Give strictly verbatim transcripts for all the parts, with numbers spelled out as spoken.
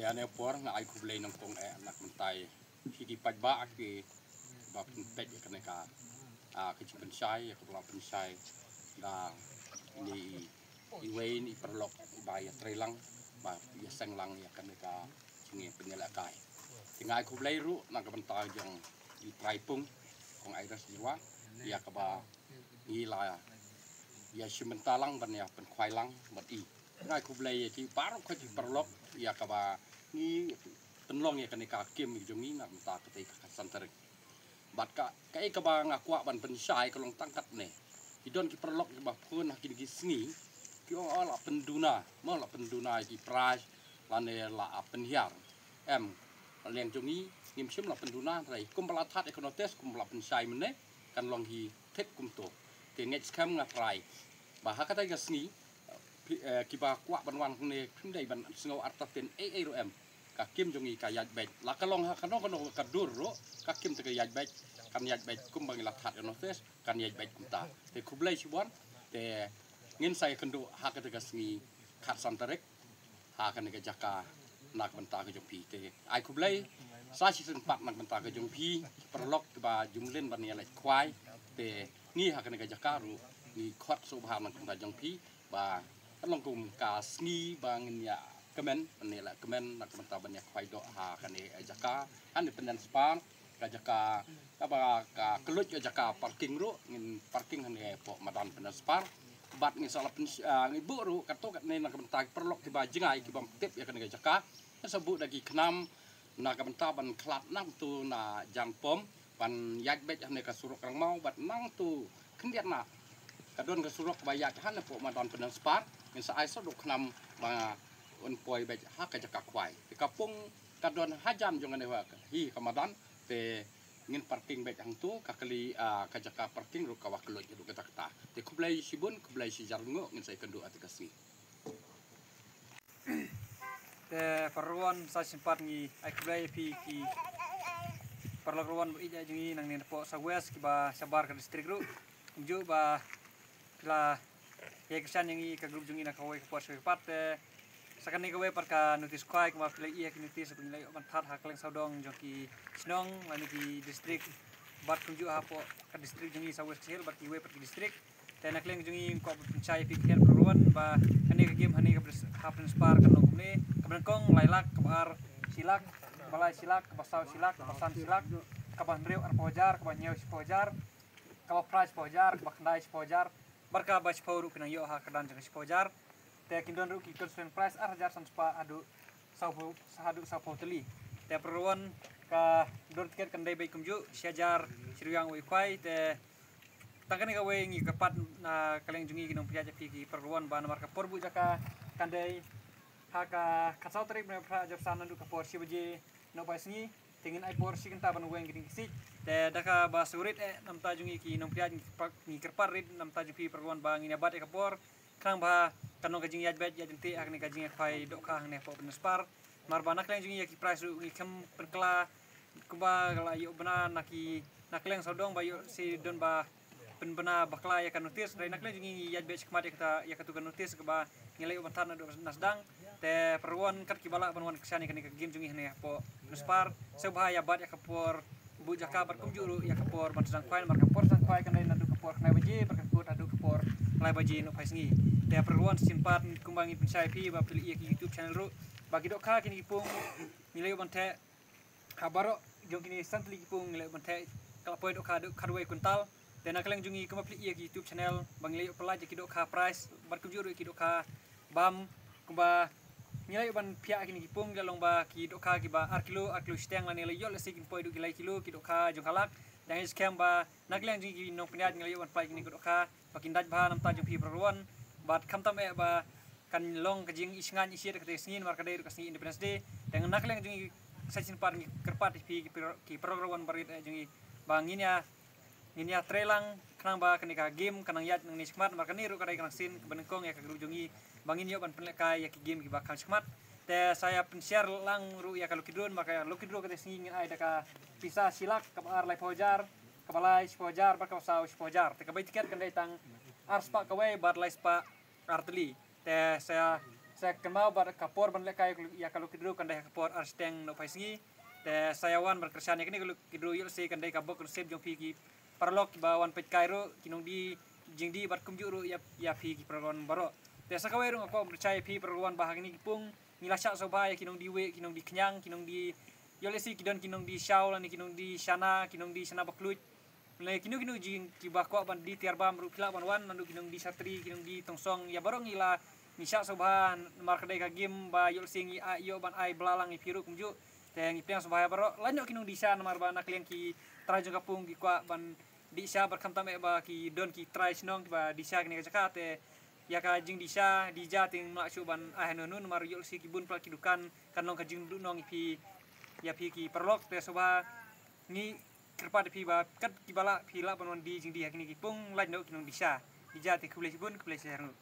Ïa ne por nga ai khublei nongkong eh na ka bynta ïa phi ki paidbah ki ba pynpeit ïa kane ka, ah, ka jingpynshai, ïa ka ba la pynshai da ine i, iwei i paralok ba ïatreilang, ba ïasenglang ïa kane ka jingpynïalehkai. Te nga ai khublei ruh na ka bynta jong i trai pung, kong Airus Jyrwa, ïa kaba ngi la ïa shim bynta lang ban ïa pynkhwai lang bad i. Nga ai khublei ïa ki baroh ki paralok ïa kaba ngi pynlong ïa kane ka kem jong ngi na ka bynta katei ka khatsan tarik. Bad ka, kaei kaba nga kwah ban pynshai ka long tang katne. Ki don ki paralok kiba phone ha kine ki sngi, ki ong, oh, la pynduna, mo, la pynduna ïa ki prize lane la pynhiar. Em, na liang jong ngi ngim shym la pynduna, hynrei kumba la thad ïa ka notice, kumba la pynshai mynne, kan long hi thik kumto. Te ngeit skhem nga trai ba ha katei ka sngi, phi, eh, kiba kwah ban wan hangne phim dei ban sngew artatien ei ei ruh em. Ka kem jong ngi ka ïaid beit. La ka long ha kano kano ka dur ruh, ka kem te ka ïaid beit, kan ïaid beit kumba ngi la thad ïa notice, kan ïaid beit kumta. Te khublei shibun, te ngin sa ïakynduh ha katei ka sngi khatsan tarik ha kane ka jaka na ka bynta ka jong phi. Te ai khublei sa shisien pat na ka bynta ka jong phi, paralok kiba jumlin ban ïaleit khwai. Te ngi ha kane ka jaka ruh ngi khot sngewbha na ka bynta jong phi ba kan long kum ka sngi ba ngin ïa kmen, ban ïa la kmen na ka bynta ban ïa khwai doh ha kane ka jaka, hane Pyndenspar, ka jaka kaba ka kylluid ka jaka parking ruh, ngin parking hane hapoh madan Pyndenspar. Bad ngin sa la pyn, ah, ngi buh ruh katto katne na ka bynta ki paralok kiba jngai kibym tip ïa kane ka jaka. Ngin sa buh da ki khnam na ka bynta ban khlad nangto na Jangpom ban ïaid beit hane ka surok Rangmaw bad nangto khyndiat na ka don ka surok ba ïaid hane hapoh madan Pyndenspar. Ngin sa ai sa duh khnam ba un poi beit ha ka jaka khwai. Te ka pung ka don hajan jong kane hi ka madan. Te ngin parking beit hangto, ka kali, ah, ka jaka parking ruh kaba kylluid ruh kata kata. Te khublei shibun, khublei shihajar nguh, ngin sa ïakynduh ha katei ka sngi. Te paralok sa shisien pat ngi ai khublei ïa phi ki paralok ruh ba ïeit jong ngi nangne napoh South West kiba shabar ka district ruh. Kumjuh ba phi la ïa kyrshan ïa ngi ka group jong ngi na kawei ka por sha kawei pat, te sa kane kawei pat ka notice khwai kumba phi la ïoh ki notice ba ngi la ïoh ban thad ha kylleng sawdong jong ki shnong lane ki district, bad kumjuh hapoh ka district jong ngi South West Khasi Hills bad kiwei pat ki district. Te na ka liang jong ngi kwah ban pynshai ïa phi ki paralok ba kane ka game hane ka Pyndenspar kan long kumne: kaba nyngkong lai lak, kaba ar shi lak, kaba lai shi lak, kaba saw shi lak, kaba san shi lak, kaba hynriew arphew hajar, kaba hynñiew shiphew hajar, kaba phra shiphew hajar, kaba khyndai shiphew hajar, bad kaba shiphew ruh ki nang ïoh ha ka kyrdan jong ka shiphew hajar. Te kin don ruh ki consolation prize ar hajar san spah haduh sawphew, haduh sawphew tylli. Te paralok, ka dor tiket kan dei beit kumjuh, shi hajar shi ryngwiang uwei u khwai. Te tang kane kawei ngi kyrpad na ka liang jong ngi ki nongpynïaid ïa phi ki paralok ba namar ka por buh jaka kan dei ha ka khatsaw tarik bnai phra hajar san naduh ka por shi baje nohphai sngi. Te ngin ai por shi kynta ban weng ki dieng ki siej. Te da kaba sngewrit eh na bynta jong ngi ki nongpynïaid, ngi kyrpad, ngi kyrpad rit na bynta jong phi paralok ba ngin ïa bat ïa ka por, khnang ba kan long ka jingïaid beit ïaid ryntih ha kane ka jingïakhwai dohkha hangne hapoh Pyndenspar. Namar ba na ka liang jong ngi ïa ki prize ruh ngi khlem pynkylla kumba la ïoh bna na ki, na ka liang sawdong ba ïoh shi don ba pynbna bakla ïa ka notice, hynrei na ka liang jong ngi ngi ïaid beit shakhmat ïa kata, ïa katu ka notice kaba ngi la ïoh ban thad naduh na sdang. Te paralok, kat kiba lah ban wan kyrshan ïa kane ka game jong ngi hangne hapoh Pyndenspar, sngewbha ïa bat ïa ka por buh jaka bad kumjuh ruh ïa ka por ban sdang khwai, namar ka por sdang khwai kan dei naduh ka por khyndai baje bad ka kut haduh ka por lai baje nohphai sngi. Te paralok, sa shisien pat kumba ngi pynshai ïa phi ba phi la ïohi ïa ki YouTube channel ruh ba ki dohkha kine ki pung ngi la ïoh ban theh ha baroh jong kine san tylli ki pung ngi la ïoh ban theh ka la poi dohkha haduh khatwei kwintal. Te na ka liang jong ngi kumba phi la ïohi ïa ki YouTube channel ba ngi la ïoh pyllait ïa ki dohkha prize bad kumjuh ruh ïa ki dohkha bam, kumba ngi la ïoh ban phiah ïa kine ki pung, la long ba ki dohkha kiba ar kilo, ar kilo shiteng lane la ïoh lehse kin poi haduh ki lai kilo ki dohkha jong ka lak. Te ngi skhem ba na ka liang jong ngi ki nongpynïaid ngi la ïoh ban pyllait ïa kine ki dohkha ba kin dait bha na bynta jong phi paralok, bad khamtam eh ba kan long ka jingisynei isynei ïa kata ka sngi namar ka dei ruh ka sngi Independence Day. Te na ka liang jong ngi sa shisien pat ngi kyrpad ïa phi ki pro-, ki paralok barit eh jong ngi ba ngin ïa, ngin ïatreilang khnang ba kane ka game kan nang ïaid nangne shakhmat, namar kane ruh ka dei ka nongsien kaba nyngkong ïa ka group jong ngi ba ngin ïoh ban pynlehkai ïa ki game kiba kham shakhmat. Te sa ïa pynshare lang ruh ïa ka lucky draw, namar ka lucky draw kata ka sngi ngin ai da ka pisa shi lak, kaba ar laiphew hajar, kaba lai shiphew hajar bad kaba saw shiphew hajar. Te ka bai tiket kan dei tang ar spah kawei bad lai spah ar tylli. Te sa ïa, Te kynmaw ba ka por ban lehkai ïa ka lucky draw kan dei ha ka por ar shiteng nohphai sngi. Te sa ïa wan ban kyrshan ïa kane ka lucky draw, ïoh lehse kan dei ka bok ka nusib jong phi ki paralok kiba wan peit kai ruh, ki nongdie jingdie bad kumjuh ruh ïa, ïa phi ki paralok baroh. Te sa kawei ruh nga kwah ban pynshai ïa phi paralok ba ha kine ki pung ngi la shah sngewbha ïa ki nongdie wieh, ki nongdie khñiang, ki nongdie, ïoh lehse ki don ki nongdie shaw lane ki nongdie shana, ki nongdie shana bakluit. Lane kino kino jing kiba kwah ban die tiar bam ruh phi lah ban wan, naduh ki nongdie shatri, ki nongdie tongsong, ïa baroh ngi la, ngi shah sngewbha namar ka dei ka game ba ïoh lehse ngi ai, ïoh ban ai bla lang ïa phi ruh kumjuh. Te ngi pdiang sngewbha ïa baroh, lait noh ki nongdie sha namar ba na ka liang ki trai jong ka pung ki kwah ban dih sha bad khamtam eh ba ki don ki trai shnong kiba die sha kane ka jaka. Te ïa ka jingdie sha die ja te ngim lah shuh ban ai hano hano namar ïoh lehse ki bun palat ki dukan kan long ka jingduhnong ïa phi, ïa phi ki paralok. Te sngewbha ngi kyrpad ïa phi ba kat kiba lah phi lah ban wan die jingdie ha kine ki pung, lait noh ki nongdie sha. Die ja te khublei shibun, khublei shihajar nguh.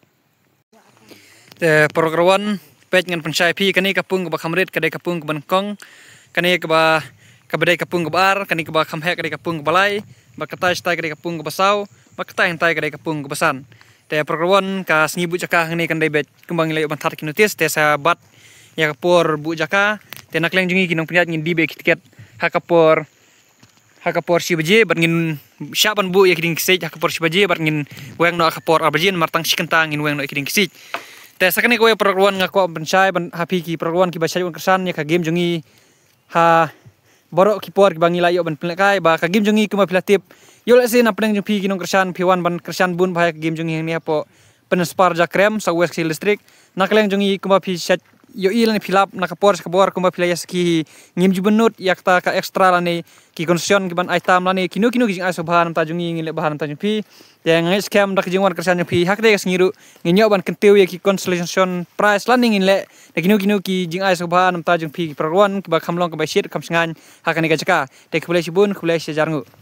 Te paralok ruh wan peit, ngan pynshai ïa phi, kane ka pung kaba kham rit ka dei ka pung kaba nyngkong, kane kaba, kaba dei ka pung kaba ar, kane kaba kham heh ka dei ka pung kaba lai, bad kata shatai ka dei ka pung kaba saw, bad kata hangtai ka dei ka pung kaba san. Te paralok ruh wan, ka sngi buh jaka hangne kan dei beit kumba ngi la ïoh ban thad ki notice, te sa bat ïa ka por buh jaka. Te na ka liang jong ngi ki nongpynïaid ngin die beit ki tiket ha ka por, ha ka por shi baje bad ngin shah ban buh ïa ki dieng ki siej ha ka por shi baje bad ngin weng noh ha ka por ar baje namar tang shi kynta ngin weng noh ïa ki dieng ki siej. Te sa kane kawei paralok ruh wan nga kwah ban pynshai ban ha phi ki paralok ruh wan kiba shait wan kyrshan ïa ka game jong ngi ha baroh ki por kiba ngi la ïoh ban pynlehkai, ba ka game jong ngi kumba phi la tip, ïoh lehse na pdeng jong phi ki nongkyrshan phi wan ban kyrshan bun bha ïa ka game jong ngi hangne hapoh Pynspar Jakrem, South West Khasi Hills District. Na ka liang jong ngi kumba phi shait ïohi lane phi lap na ka por sha ka por kumba phi la ïa sakhi hi, ngim ju bynnud ïa kata ka extra lane ki concession kiban ai tam lane kino kino ki jingai sngewbha na bynta jong ngi, ngin leh bha na bynta jong phi. Te nga ngeit skhem da ka jingwan kyrshan jong phi ha kane ka sngi ruh ngin ïoh ban kyntiew ïa ki consolation prize lane ngin leh da kino kino ki jingai sngewbha na bynta jong phi ki paralok ruh wan kiba kham long kaba shit kham shngaiñ ha kane ka jaka. Te khublei shibun, khublei shihajar nguh.